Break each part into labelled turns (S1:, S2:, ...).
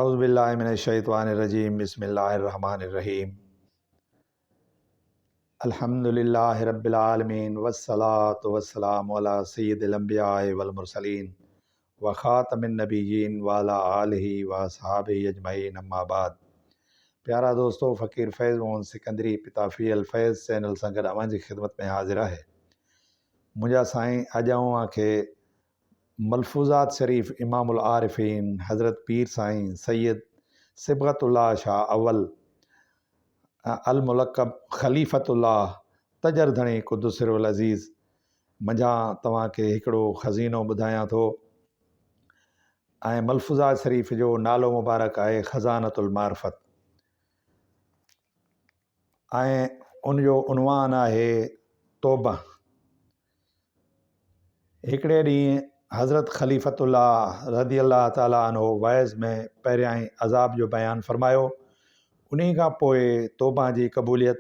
S1: اعوذ بالله من الشيطان الرجيم بسم الله الرحمن الرحيم الحمد لله رب العالمين والصلاة والسلام على سيد الانبياء والمرسلين وخاتم النبيين وعلى آله واصحابه اجمعين اما بعد پيارا دوستو فقير فيض محمد سڪندري پتافي الفيض چينل سان گڏ اوهان جي خدمت ۾ حاضر آهي منهنجا سائين اڄ اوهان کي ملفوظات شريف امام العارفين حضرت پير سائين سيد صبغت الله شاهه اول الملقب خليفة الله تجر ڌڻي قدس سره العزيز منجهان توهان کي هڪڙو خزينو ٻڌايان ٿو ۽ ملفوظات شريف جو نالو مبارڪ آهي خزانة المعرفت ۽ ان جو عنوان آهي توبه. هڪڙي ڏينهن حضرت خليفة الله رضي الله تعالٰي عنه وعظ ۾ پهريائين عذاب جو بيان فرمايو، انهي کان پوء توبه جي قبوليت،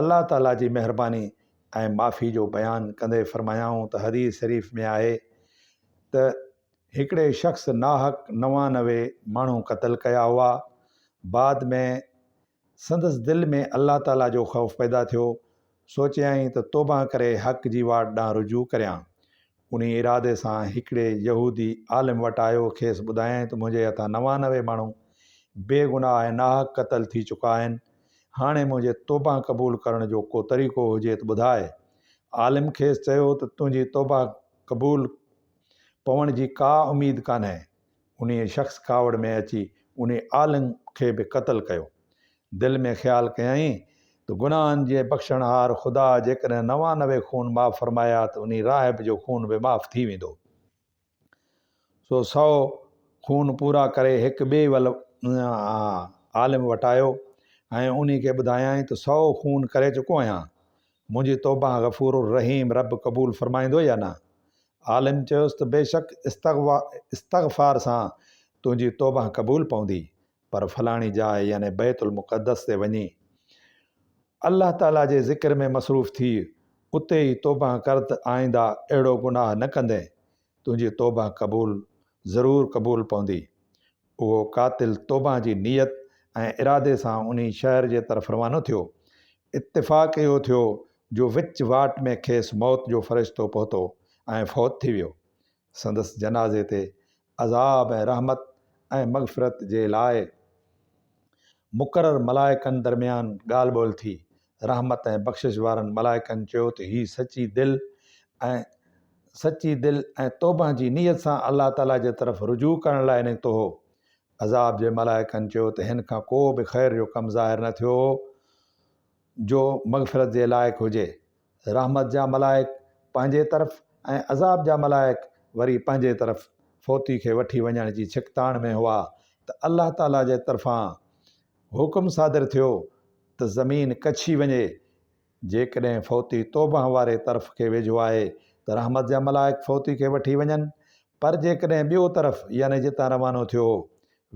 S1: الله تعالٰي جي مهرباني ۽ معافي جو بيان ڪندي فرمايائون ته حديث شريف ۾ آهي ته هڪڙي شخص ناحق 99 ماڻهو قتل ڪيا هئا، بعد ۾ سندس دل ۾ الله تعاليٰ جو خوف پيدا ٿيو، سوچيائين ته توبه ڪري حق جي واٽ ڏانهن رجوع ڪريان. انهي ارادي سان هڪڙي يهودي عالم وٽ آيو، کيس ٻڌايائين ته منهنجي هٿان 99 ماڻهو بي گناهه ۽ ناحق قتل ٿي چڪا آهن، هاڻي منهنجي توبه قبول ڪرڻ جو ڪو طريقو هجي ته ٻڌاء. عالم کيس چيو ته تنهنجي توبه قبول پوڻ جي ڪا اميد ڪانهي. انهيء شخص ڪاوڙ ۾ اچي انهي عالم کي به قتل ڪيو. دل ۾ خيال ڪيائين ته گناهن جي بخشڻهار خدا جيڪڏهن 99 خون معاف فرمايا ته انهي راهب جو خون به معاف ٿي ويندو. سو سئو خون پورا ڪري هڪ ٻئي ول عالم وٽ آيو ۽ انهي کي ٻڌايائين ته سئو خون ڪري چڪو آهيان، منهنجي توبه غفور الرحيم رب قبول فرمائيندو يا نه؟ عالم چيس ته بيشڪ استغفار سان تنهنجي توبه قبول پوندي، پر فلاڻي جاء يعني بيت المقدس تي وڃي الله تعاليٰ جي ذڪر ۾ مصروف ٿيء، اتي ئي توبه ڪر ته آئنده اهڙو گناهه نه ڪندين، تنهنجي توبه قبول ضرور قبول پوندي. اهو قاتل توبه جي نيت ۽ ارادي سان انهي شهر جي طرف روانو ٿيو. اتفاق اهو ٿيو جو وچ واٽ ۾ کيس موت جو فرشتو پهتو ۽ فوت ٿي ويو. سندس جنازي تي عذاب ۽ رحمت ۽ مغفرت جي لاء مقرر ملائڪن درميان ڳالهه ٻولهه ٿي. رحمت ۽ بخشش وارن ملائڪن چيو ته هي سچي دل ۽ سچي دل ۽ توبه جي نيت سان الله تعاليٰ جي طرف رجوع ڪرڻ لاء نڪتو هو. عذاب جي ملائڪن چيو ته هن کان ڪو به خير جو ڪم ظاهر نه ٿيو هو جو مغفرت جي لائق هجي. رحمت جا ملائڪ پنهنجي طرف ۽ عذاب جا ملائڪ وري پنهنجي طرف فوتي کي وٺي وڃڻ جي ڇڪتاڻ ۾ هئا ته الله تعاليٰ جي طرفان حڪم صادر ٿيو ته زمين ڪڇي وڃي، جيڪڏهن فوتي توبه واري طرف کي ويجهو آهي ته رحمت جا ملائڪ فوتي کي وٺي وڃن، پر جيڪڏهن ٻيو طرف يعني جتان روانو ٿيو هو،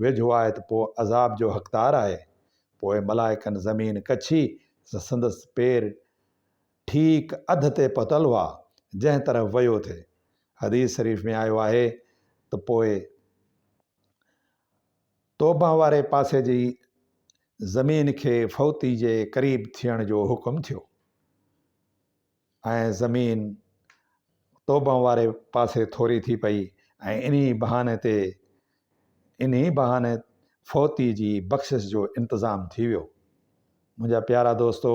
S1: ويجهو آهي ته پوء عذاب جو حقدار آهي. پوء ملائڪن زمين ڪڇي ته سندس پير ٺيڪ اڌ تي پهتل هئا، جنهن طرف ويو ٿي. حديث شريف ۾ آيو آهي ته پوء توبه واري پاسي جي زمين کي فوتي جي قريب ٿيڻ جو حڪم ٿيو ۽ زمين توبه واري پاسي ٿوري ٿي پئي ۽ انهي بهاني تي انهي بهاني فوتي جي بخشش جو انتظام ٿي ويو. منهنجا پيارا دوستو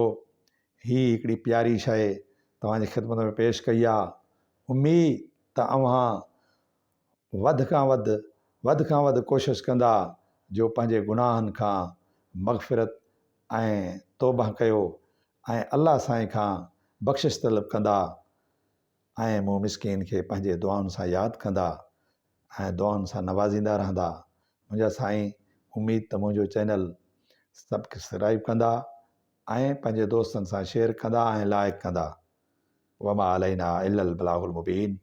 S1: هي هڪڙي پياري شيء توهان جي خدمت ۾ پيش ڪئي آ اميد ته اوهان وڌ کان وڌ وڌ کان وڌ ڪوشش ڪندا جو پنهنجي گناهن کان مغفرت ۽ توبه ڪيو ۽ الله سائين کان بخشش طلب ڪندا ۽ مون مسڪين کي پنهنجي دعائن سان ياد ڪندا ۽ دعائن سان نوازيندا رهندا منهنجا سائين اميد ته منهنجو چينل سبسڪرائب ڪندا ۽ پنهنجي دوستن سان شيئر ڪندا ۽ لائڪ ڪندا وما علينا الا البلاغ المبين.